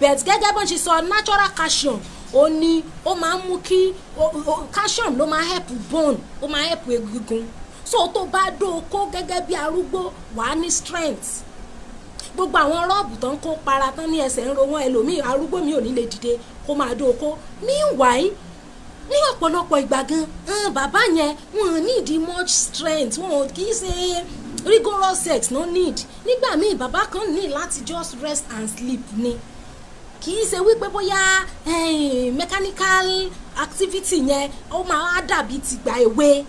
But gẹ́gẹ́ bọ́n ṣe sọ, natural calcium ó ní ó máa ń mú kí calcium ló máa help bone, ó máa help egungun. So tó bá dóko gẹ́gẹ́ bí arúgbó, wàá ní strength. Gbogbo àwọn rub tó ń kó para tán ní ẹsẹ̀ ń ro wọn, ẹlòmíì arúgbó mi ò ní lè dìde kó máa dóko. Meanwhile, ní ọ̀pọ̀lọpọ̀ ìgbà gan an, bàbá yẹn, wọn need much strength, wọn kì í ṣe rigorous sex no need. Nígbà míì, bàbá kan ní láti just rest and sleep ni. Kì í ṣe wípé bóyá mechanical activity yẹn ó máa dàbí tìgbà èwe.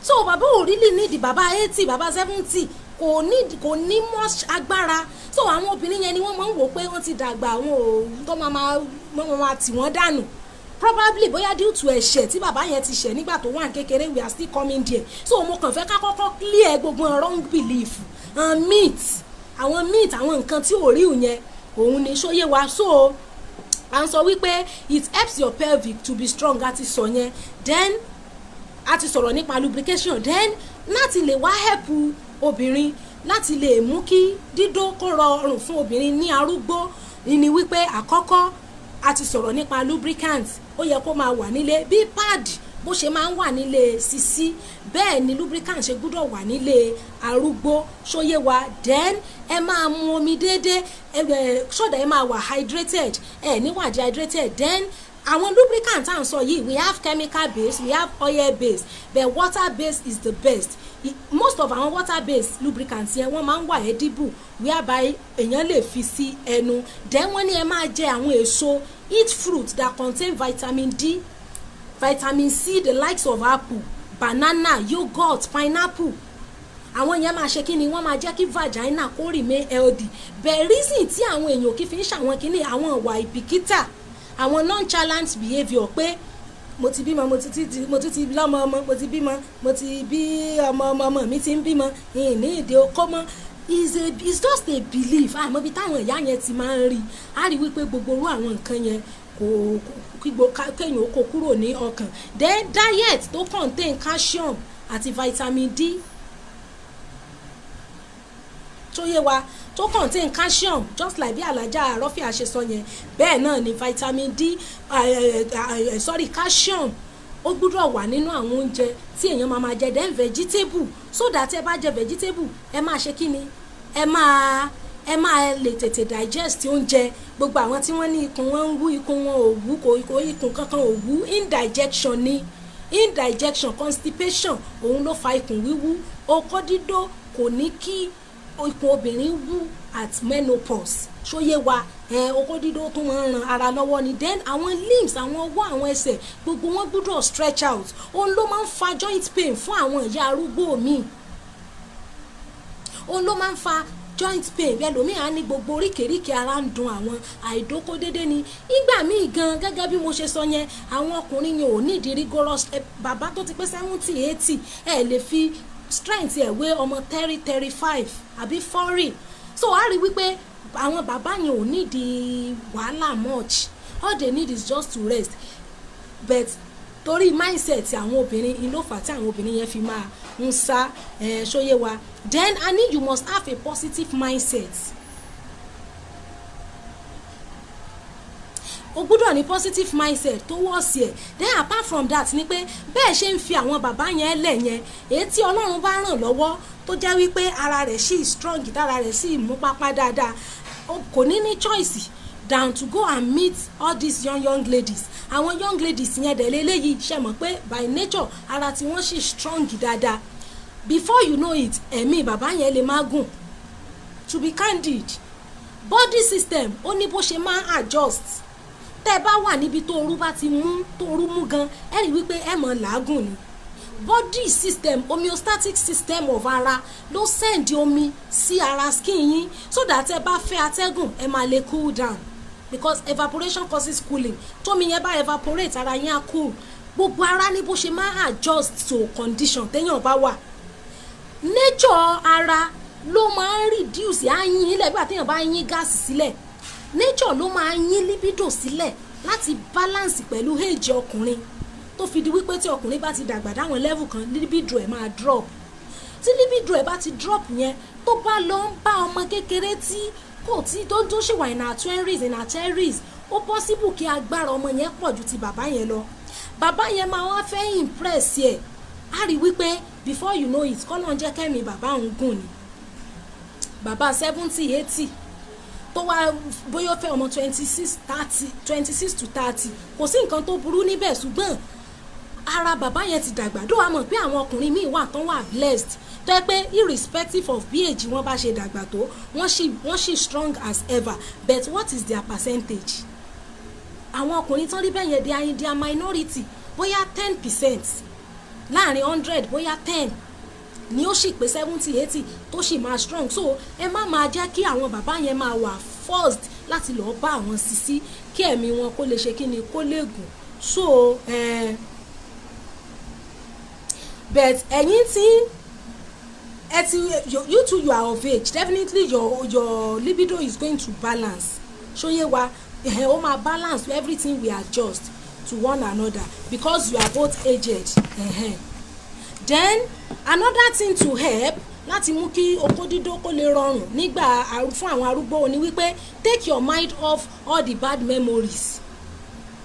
So bàbá ò really need, bàbá 80, bàbá 70, kò ní, kò ní much agbára. So àwọn obìnrin yẹn ni wọ́n máa ń wò pé wọ́n ti dàgbà, àwọn ò tó máa tì wọ́n dànù, probably bóyá due to ẹ̀ṣẹ̀ tí bàbá yẹn ti ṣẹ̀ nígbà tó wà ní kékeré. We are still coming there. So mo kàn fẹ́ ká kọ́kọ́ clear gbogbo wrong belief and myth, àwọn myth, àwọn nǹkan tí ò rí yẹn, òun ni. Ṣó yé wa? So à ń sọ wípé it helps your pelvic to be strong, a ti sọ yẹn. Then a ti sọ̀rọ̀ nípa lubrication. Then láti lè wá help obìnrin, láti lè mú kí dídó kó rọrùn fún obìnrin ní arúgbó ni wípé, àkọ́kọ́, a ti sọ̀rọ̀ nípa lubricant. Ó yẹ kó máa wà nílé. Bí pad bó ṣe máa ń wà nílé sisi, bẹ́ẹ̀ ni lubricant ṣe gbúdọ̀ wà nílé arúgbó. Ṣó yé wa? Then ẹ máa mu omi déédéé, ẹ so that ẹ máa wà hydrated, ẹ ní wà dehydrated. Then àwọn lubricant tá à ń sọ yìí, we have chemical base, we have oil base, but water base is the best. Most of àwọn water based lubricants yẹn, wọ́n máa ń wà edible, whereby èèyàn lè fi sí ẹnu. Then wọ́n ní ẹ máa jẹ àwọn èso, eat fruit that contain vitamin D, vitamin C, the likes of apple, banana, yogurt, pineapple. Àwọn yẹn máa ṣe kí ni? Wọ́n máa jẹ́ kí vagina kó remain healthy. But reason tí àwọn èèyàn kì í fi ń ṣàwọn kíní, àwọn ìwà ìbìkítà, àwọn nonchalant behaviour pé mo ti bímọ, mo ti lọ́mọ ọmọ, mo ti bímọ, mo ti bí ọmọ ọmọ, ọmọ mi ti ń bímọ, ìní ìdè okó mọ́, is just a belief. Àmọ́ ibi táwọn ìyá yẹn ti máa ń rí, á rí wípé gbogbo irú àwọn nǹkan yẹn kò kígbo kéèyàn ó kó kúrò ní ọkàn. Then diet tó contain calcium àti vitamin D tó yé wa, tó contain calcium, just like bí Alhaja Rọ́fíà ṣe sọ yẹn, bẹ́ẹ̀ náà ni vitamin D, sorry, calcium, ó gbúdọ̀ wà nínú àwọn oúnjẹ tí èèyàn máa ma jẹ. Then vegetable, so that ẹ bá jẹ vegetable, ẹ máa ṣe kí ni? Ẹ máa lè tètè digest oúnjẹ. Gbogbo àwọn tí wọ́n ní ikùn wọn ń wú, ikùn wọn ò wú, kò ikùn kankan ò wú, indigestion ni. Indigestion, constipation, òun ló fa ikùn wíwú. Okó dídó kò ní kí ikùn obìnrin wú at menopause. Ṣó yé wa? Ẹ okó dídó tó máa ń ran ara lọ́wọ́ ni. Then àwọn limbs, àwọn ọwọ́, àwọn ẹsẹ̀, gbogbo wọn gbúdọ̀ stretch out. Òun ló máa ń fa joint pain fún àwọn ìyá arúgbó míì. Òun ló máa ń fa joint pain. Bẹ́ẹ̀ lómi á ní gbogbo oríkèéríkèé ara ń dun àwọn, àìdókó déédéé ni. Ìgbà míì gan, gẹ́gẹ́ bí mo ṣe sọ yẹn, àwọn ọkùnrin yẹn ò nídìí rigorous. Bàbá tó ti pé 70, 80, ẹ lè fi strength ẹ̀ wé ọmọ 30, 35 àbí 40. So a rí wípé àwọn bàbá yẹn ò nídìí wàhálà much. All they need is just to rest. But torí mindset àwọn obìnrin in ló fà tí àwọn obìnrin yẹn fi máa ń sá ẹ. Ṣó yé wa? Then I need, you must have a positive mindset. O gbúdọ̀ ní positive mindset towards ẹ̀. Then apart from that ni pé bẹ́ẹ̀ ṣe ń fi àwọn bàbá yẹn lẹ̀ yẹn, èyí tí Ọlọ́run bá ràn lọ́wọ́, tó jẹ́ wípé ara rẹ̀ sì strong, tára rẹ̀ sì mú pápá dáadáa, kò ní ní choice than to go and meet all these young young ladies. Àwọn young ladies yẹn dẹ̀ léléyìí, ṣe mọ̀ pé by nature ara tí wọ́n sì strong dáadáa. Before you know it, ẹ̀mí bàbá yẹn lè má gùn. To be candid, body system, ó ní bó ṣe máa adjust. Tẹ́ ẹ bá wà níbi tó orú bá ti mú, tó orú mú gan, ẹ rí wípé ẹ mọ̀ làágùn ni. Body system, homeostatic system of ara ló send omi sí ara skin yín, so that ẹ bá fẹ́ atẹ́gùn, ẹ máa lè cool down, because evaporation causes cooling. Tómi yẹn bá evaporate, ara yín á cool. Gbogbo ara ní bó ṣe máa adjust to condition téèyàn bá wà. Nature ara ló máa ń reduce, á yín ilẹ̀ bí àtẹ̀yàn bá yín gáàsì sílẹ̀. Nature ló máa yín libido sílẹ̀ láti balance pẹ̀lú age ọkùnrin, tó fi di wípé tí ọkùnrin bá ti dàgbà dáwọn level kan, libido ẹ̀ máa drop. Tí libido ẹ̀ bá ti drop yẹn, tó bá lọ ń bá ọmọ kékeré tí kò Tó tí tó ṣì wà in her 20s, in her 30s, ó possible kí agbára ọmọ yẹn pọ̀ ju ti bàbá yẹn lọ. Bàbá yẹn máa wá fẹ́ impress ẹ̀. Á rí wípé before you know it, kọ́lọ́un jẹ́ kẹ́mìí bàbá òun gùn ni, bàbá 70, 80 tó wá bóyá ó fẹ́ ọmọ 26, 30, 26 to 30, kò sí nǹkan tó burú níbẹ̀, ṣùgbọ́n ara bàbá yẹn ti dàgbà dó. A mọ̀ pé àwọn ọkùnrin míì wà tán wà blessed, tó yẹ pé irrespective of bí age wọn bá ṣe dàgbà tó, wọ́n sì strong as ever. But what is their percentage? Àwọn ọkùnrin tán rí bẹ́ẹ̀ yẹn, they are in their minority. Bóyá 10% láàrin 100, bóyá 10 ni ó sì pé 70, 80 tó sì máa strong. So ẹ má máa jẹ́ kí àwọn bàbá yẹn máa wà forced láti lọ́ọ́ bá àwọn sisi kí ẹ̀mí wọn kó lè ṣe kí ni, kó lè gùn. So but ẹ̀yin tí ẹ ti, you too, you are of age, definitely your libido is going to balance. Ṣó yé wa? Ẹ̀ ó máa balance. Everything will adjust to one another because you are both aged. Then another thing to help láti mú kí okó dídó kó lè rọrùn nígbà fún àwọn arúgbó ni wípé take your mind off all the bad memories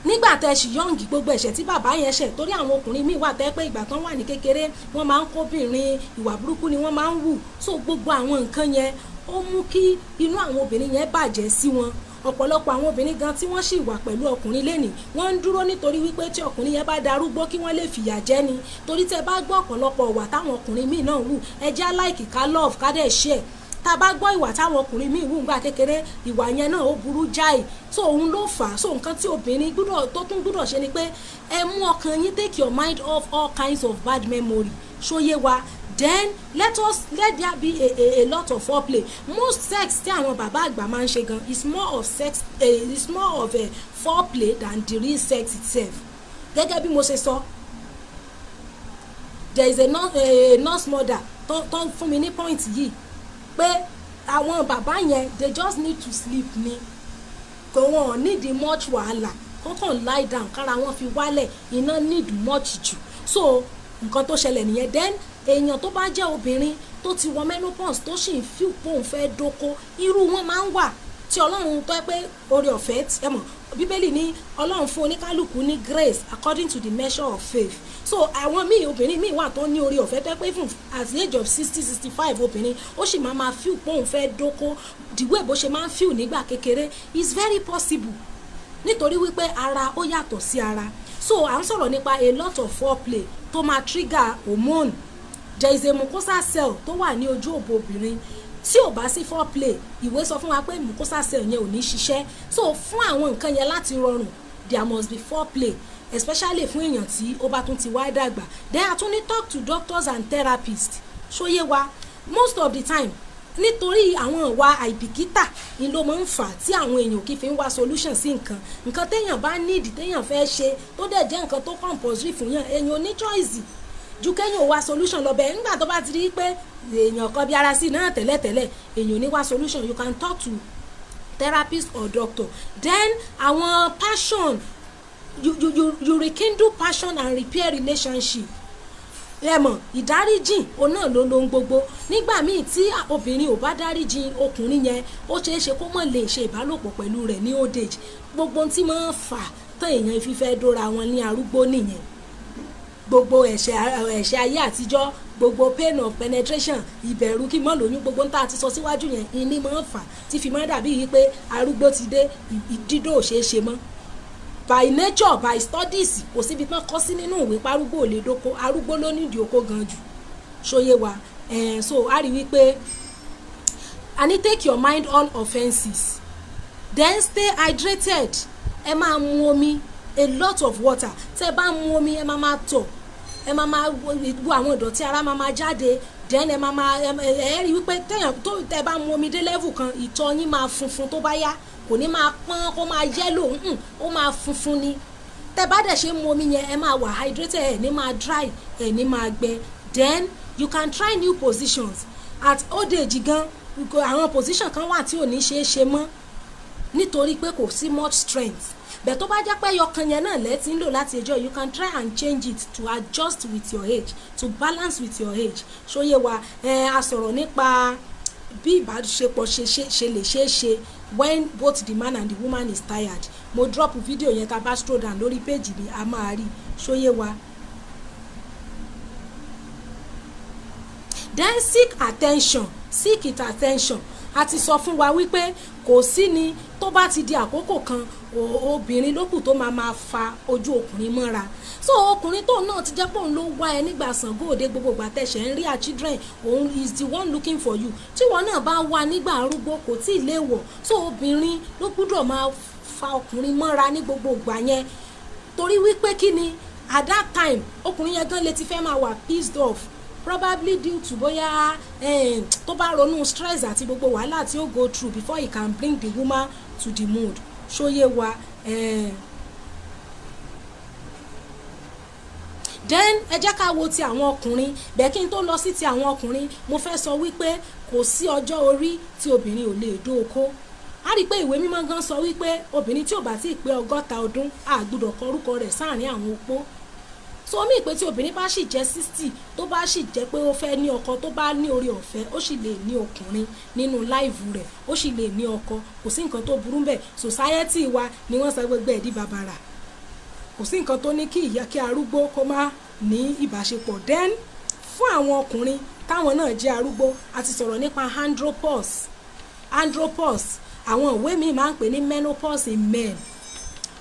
nígbà tẹ́ ṣì young. Gbogbo ẹ̀ṣẹ̀ tí bàbá yẹn ṣẹ̀, torí àwọn ọkùnrin míì wà tẹ́ pé ìgbà tán wà ní kékeré, wọ́n máa ń kóbìnrin, ìwà burúkú ni wọ́n máa ń wù. So gbogbo àwọn nǹkan yẹn, ó mú kí inú àwọn obìnrin yẹn bàjẹ́ sí wọn. Ọ̀pọ̀lọpọ̀ àwọn obìnrin gan tí wọ́n sì wà pẹ̀lú ọkùnrin lẹ́nìí, wọ́n ń dúró nítorí wípé tí ọkùnrin yẹn bá darúgbó, kí wọ́n lè fìyà jẹ ni. Torí tẹ́ bá gbọ́ ọ̀pọ̀lọpọ̀ ìwà táwọn ọkùnrin míì náà wù, ẹ jẹ́ like ká love, ká dẹ̀ share. Tá a bá gbọ́ ìwà táwọn ọkùnrin míì wù ńgbà kékeré, ìwà yẹn náà ó burú jáì. So òun ló fà á. So nǹkan tí obìnrin gbúdọ̀ tó tún gbúdọ̀ ṣe ni pé ẹ mú ọkàn yín, take your mind off all kinds of bad memory. Ṣó yé wa? Then let there be a lot of foreplay. Most sex tí àwọn bàbá àgbà máa ń ṣe gan is more of a foreplay than the real sex itself. Gẹ́gẹ́ bí mo ṣe sọ, there is a nurse mother tó fún mi ní point yìí pé àwọn bàbá yẹn, they just need to sleep ni. Kò wọn need much wàhálà, kọ́kàn lie down kára wọn fi wálẹ̀, iná need much jù. So nǹkan tó ṣẹlẹ̀ nìyẹn. Then èèyàn tó bá jẹ́ obìnrin tó ti wọ menopause, tó sì ń fi pòun fẹ́ dóko, irú wọn máa ń wà tí Ọlọ́run tó yẹ pé oore ọ̀fẹ́. Ẹ mọ̀, Bíbélì ní Ọlọ́run fún oníkálukú ní grace according to the measure of faith. So àwọn míì, obìnrin míì wà tó ní oore ọ̀fẹ́ tó yẹ pé even at the age of 60, 65, obìnrin ó sì máa máa feel pòun fẹ́ dóko the way bó ṣe máa ń feel nígbà kékeré. Is very possible, nítorí wípé ara ó yàtọ̀ sí ara. So à ń sọ̀rọ̀ nípa a lot of foreplay tó máa trigger hormone. There is a mucosa cell tó wà ní ojú òbò obìnrin. Tí ò bá sí foreplay, ìwé sọ fún wa pé mucosa cell yẹn ò ní ṣiṣẹ́. So fún àwọn nǹkan yẹn láti rọrùn, there must be foreplay, especially fún èèyàn tí ó bá tún ti wá dàgbà. Then a tún ní talk to doctors and therapists. Ṣó yé wa? Most of the time, nítorí àwọn ìwà àìbìkítà ni ló máa ń fà á tí àwọn èèyàn kì í fi ń wá solution sí nǹkan. Nǹkan téèyàn bá need, téèyàn fẹ́ ṣe, tó dẹ̀ jẹ́ nǹkan tó compulsory fún yàn, èèyàn ò ní choice ju kéèyàn ò wá solution lọ bẹ́ẹ̀. Nígbà tó bá ti rí pé èèyàn kan bí ara sí náà tẹ́lẹ̀tẹ́lẹ̀, èèyàn ò ní wá solution. You can talk to therapist or doctor. Then àwọn passion, you rekindle passion and repair relationship. Ẹ mọ̀, ìdáríjìn òun náà ló lohun gbogbo. Nígbà míì tí obìnrin ò bá dáríjìn ọkùnrin yẹn, ó ṣeé ṣe kó mọ̀ lè ṣe ìbálòpọ̀ pẹ̀lú rẹ̀ ní old age. Gbogbo ohun tí máa ń fà tán èèyàn fífẹ́ dóra wọn ní arúgbó nìyẹn. Gbogbo ẹ̀ṣẹ̀ ayé àtijọ́, gbogbo pain of penetration, ìbẹ̀rù kí mọ́ lóyún, gbogbo ń tá a ti sọ síwájú yẹn, ìní máa ń fà tí fi máa dàbí yìí pé arúgbó ti dé, dídó ò ṣeé ṣe mọ́. By nature, by studies, kò síbi tán kọ́ sí nínú ìwé parúgbó ò lè dóko. Arúgbó ló nídìí oko gan jù. Ṣó yé wa? So a rí wípé a ní take your mind on offences. Then stay hydrated. Ẹ máa mu omi, a lot of water. Tẹ́ ẹ bá mu omi, ẹ máa máa tọ̀, ẹ máa máa wo àwọn ìdọ̀tí ara máa máa jáde. Then ẹ máa máa ẹ rí wípé téèyàn tó tẹ́ ẹ bá mu omi dé level kan, ìtọ̀ yín máa funfun. Tó bá yá, kò ní máa pọ́n kó máa yellow, ó máa funfun ni. Tẹ́ bá dẹ̀ ṣe mu omi yẹn, ẹ máa wà hydrated, ẹ ní máa dry, ẹ ní máa gbẹ. Then you can try new positions. At old age gan, àwọn position kan wà tí ò ní ṣeé ṣe mọ́ nítorí pé kò sí much strength bẹ́ẹ̀. Tó bá jẹ́ pé ẹyọkan yẹn náà lẹ́tí ń lò láti ẹjọ́, you can try and change it to adjust with your age, to balance with your age. Ṣó yé wa? Ẹ a sọ̀rọ̀ nípa Bí ìbáṣepọ̀ ṣe lè ṣeé ṣe when both the man and the woman is tired, mo drop video yẹn. Tá a bá scroll down lórí page mi, a máa rí. Ṣó yé wa? Then seek attention, seek it attention. A ti sọ fún wa wípé kò sí ni, tó bá ti di àkókò kan, obìnrin lókù tó máa máa fa ojú ọkùnrin mọ́ra. So ọkùnrin tó náà ti jẹ́ pé òun ló wá ẹ nígbà Ṣàngó Òde, gbogbo ìgbà tẹ̀sẹ̀ ń rí her children, òun is the one looking for you. Tí wọn náà bá wà nígbà arúgbó, kò tí ì léèwọ̀. So obìnrin ló gbúdọ̀ máa fa ọkùnrin mọ́ra ní gbogbo ìgbà yẹn, torí wípé kí ni, at that time, ọkùnrin yẹn gan lè ti fẹ́ máa wà pissed off, probably due to bóyá tó bá ronú stress àti gbogbo wàhálà tí ó go through before he can bring the woman to the mood. Ṣó yé wa? Then ẹ jẹ́ ká wo ti àwọn ọkùnrin bẹ́ẹ̀. Kí n tó lọ sí ti àwọn ọkùnrin, mo fẹ́ sọ wípé kò sí ọjọ́ orí tí obìnrin ò lè dóko. A rí i pé Ìwé Mímọ́ gan sọ wípé obìnrin tí ò bá tí ì pé 60 ọdún, a gbọ́dọ̀ kọ orúkọ rẹ̀ sáàrin àwọn opó. So omi ìpè tí obìnrin bá sì jẹ́ 60, tó bá sì jẹ́ pé ó fẹ́ ní ọkọ, tó bá ní orí ọ̀fẹ́, ó sì lè ní ọkùnrin nínú life rẹ̀, ó sì lè ní ọkọ. Kò sí nǹkan tó burú bẹ́ẹ̀. Society wa ni wọ́n sọ gbogbo ẹ̀ di bàbàrà. Kò sí nǹkan tó ní kí ìyá, kí arúgbó kó má ní ìbáṣepọ̀. Then fún àwọn ọkùnrin táwọn náà jẹ́ arúgbó, a ti sọ̀rọ̀ nípa andropause. Andropause, àwọn ìwé mi máa ń pè ní menopause in men.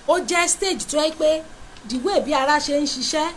Ó jẹ́ stage tó yẹ pé the way bí ara ṣe ń ṣiṣẹ́